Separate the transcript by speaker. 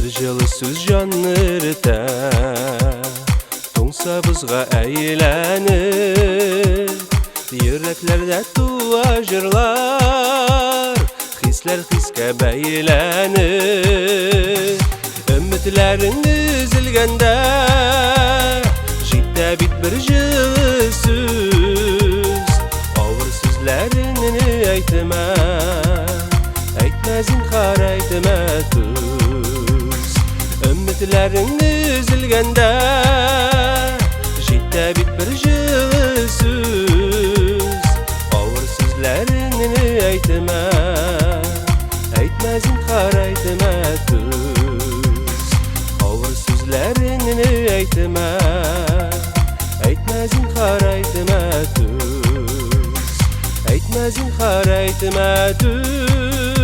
Speaker 1: Бер җылы сүз җанны эретә, Туңса бозга әйләнер. Йөрәкләрдә туа җырлар, Хисләр хискә бәйләнер. Өметләрең өзелгәндә, Җитә бит бер җылы сүз. Авыр сүзләреңне әйтмә, Әйтмә, зинһар, әйтмә, түз. Өметләрең өзелгәндә, Җитә бит бер җылы сүз. Авыр сүзләреңне әйтмә, Әйтмә, зинһар, әйтмә, түз. Авыр сүзләреңне әйтмә, Әйтмә, зинһар, әйтмә, түз. Әйтмә, зинһар, әйтмә, түз.